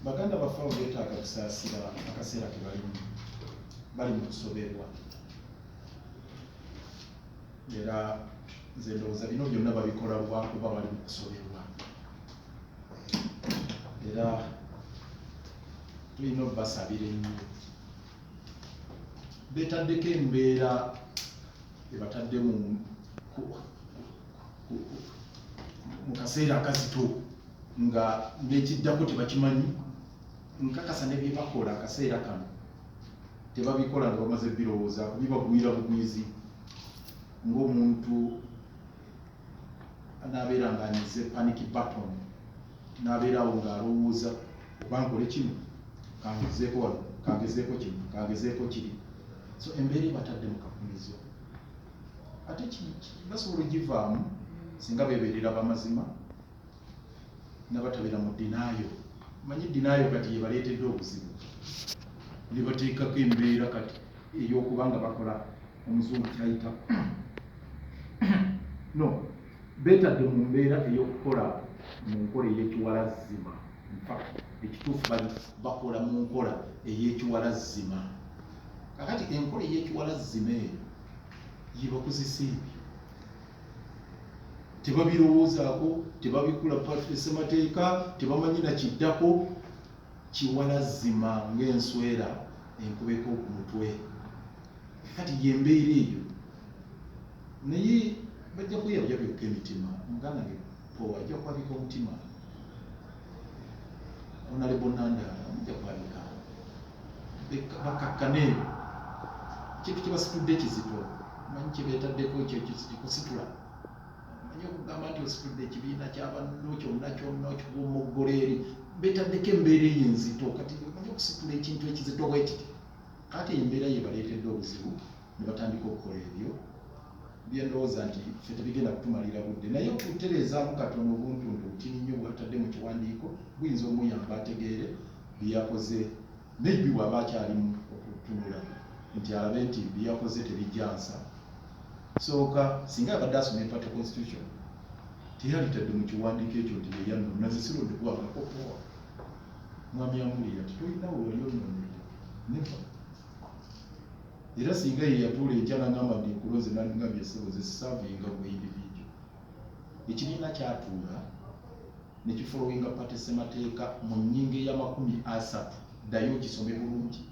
Baganda baffe abo beetaaga kusaasira. Akaseera ke balimu, bali mu kusoberwa, era nze ndowooza bino byonna babikola lwakuba bali mu kusoberwa, era tulina obbasabira ennyo. Beetaddeko embeera ebatadde mu kaseera akazito nga n'ekiddako tebakimanyi. Nkakasa ne bye bakola akaseera kano tebabikola nga bamaze birowoozaako, bibagwira bugwizi ng'omuntu n'abeera ng'anyize panic button, n'abeerawo ng'alowooza, "Oba nkole kino, kangezeeko wano, kangezeeko kino, kangezeeko kiri." So embeera ebatadde mu kakumizo, ate basobola ogivaamu singa beeberera bamazima nabatabeera mu denial. Manyi denial kati yebaleetedde obuzibu, ne bateekako embeera kati ey'okuba nga bakola omuzungu kyayita no beetadde mu mbeera ey'okukola mu nkola ey'ekiwalazzima. Infact, ekituufu bali bakola mu nkola ey'ekiwalazzima. Kakati enkola ey'ekiwalazzima eyo yebakozesa ebyo, tebabirowoozaako, tebabikula ssemateeka, tebamanyi nakiddako. Kiwalazzima ng'enswera enkubeko ku mutwe. Kati yembeera eyo, naye bajja kweyabya byokka emitima. Muganda nge po ajja kwabika omutima, Honorable Nandala mujja kwabika. Bakakkane, ekintu kyebasitudde kizito. Manyi kyebeetaddeko kusitula, manyi okugamba nti ositudde ekibiina kyabanno kyonna kyonna, okikumoggolo eri beetaddeko embeera eyo enzito. Kati manyi okusitula ekintu ekizito bwe kiti, kati embeera yebaleetedde obuzibu ne batandika okukola ebyo byendowooza nti ffe tebigenda kutumalira budde, naye okutereezaamu katono obuntuntu butini nnyo bwatadde mu kiwandiiko buyinza omuyamba ategeere byeyakoze. Maybe bw'aba akyalimu okutunula nti alabe nti byeyakoze tebijjansa sooka, singa abadde asoma party constitution, teyalitadde mu kiwandiiko ekyo nti yeyannona. Nze sirondebwangako. Poa mwami amulira ti tolina we wali ononedde, never. Era singa ye yatuula enkya nagamba nti nkulonze, nangambye, "Ssebo, nze siservinga gwe individual." Ekibiina kyatuula ne kifollowinga party ssemateeka mu nnyingo ey'amakumi asatu. Ddayo okisome bulungi.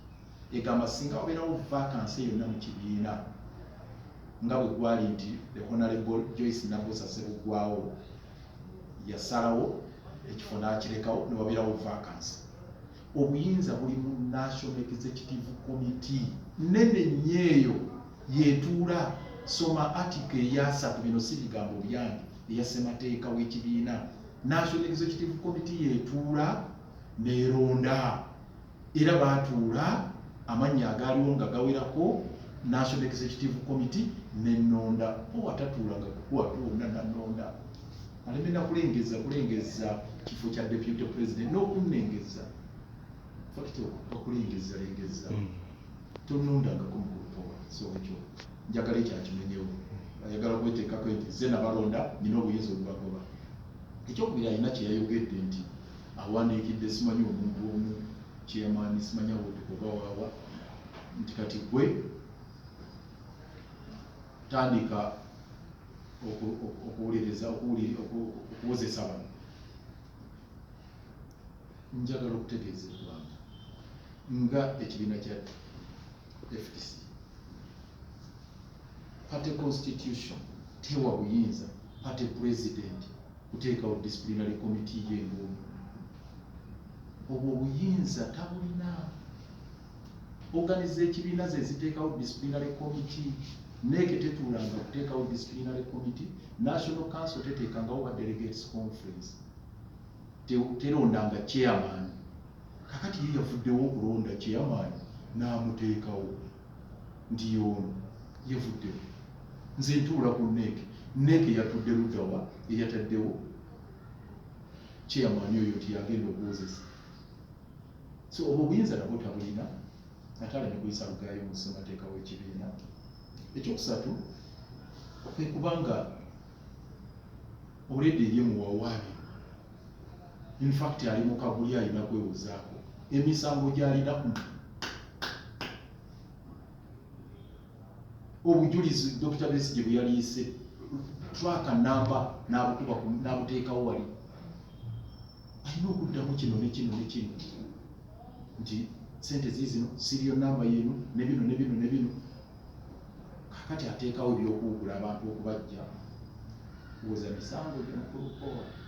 Egamba singa wabeerawo vacancy yonna mu kibiina, nga bwe gwali nti the Honorable Joyce Nabbosa Ssebuggwawo yasalawo ekifo n'akirekawo ne wabeerawo vacancy, obuyinza buli mu National Executive Committee nene nnyo eyo yetuula. Soma article eyasatu, bino si bigambo byange, eya ssemateeka w'ekibiina. National Executive Committee yetuula neeronda, era baatuula amannya agaaliwo nga gawerako. National Executive Committee nenonda owatatuulanga kukwata wonna nanonda, aleme nakulengeza kulengeza kifo kya deputy president n'okunnengeza fact okulengeza lengeza. Tonondangako mukulu. So ekyo njagala ekyakimenyewo. Ayagala kweteekako nti ze nabalonda, nina obuyinza obubagoba. Ekyokubiri, alina kyeyayogedde nti awandiikidde simanyi omuntu omu, chairman simanyi oba waawa, nti kati gwe tandika okuwuliriza, okuwozesa bano. Njagala okutegeeza eggwanga nga ekibiina kya FDC, party constitution tewa buyinza party president kuteekawo disciplinary committee ye ng'omu. Obwo obuyinza tabulina. Organiza ekibiina ze ziteekawo disciplinary committee. NEC tetuulanga kuteekawo disciplinary committee. National Council teteekangawo ba delegates conference, terondanga chairman. Kakati ye yavuddewo okulonda chairman n'amuteekawo nti yono yavuddewo. Nze ntuula ku NEC. NEC yatudde luddawa eyataddewo chairman oyo nti yagenda okuwozesa? So obwo obuyinza nabwo tabulina, ate aleme kuyisa lugaayo mu ssemateeka w'ekibiina. Ekyokusatu kwe kubanga already eri muwawaabirwa. In fact ali mu kaguli, alina kwewozaako emisango gy'alina, obujulizi Dr. Besigye bwe yaliise traka namba n'abukuba n'abuteekawo wali, alina okuddamu kino ne kino ne kino nti sente ziizino, serial namba yeno, ne bino ne bino ne bino. Kakati ateekawo ebyokuwugula abantu okubajja woza misango gye mukulu Paul.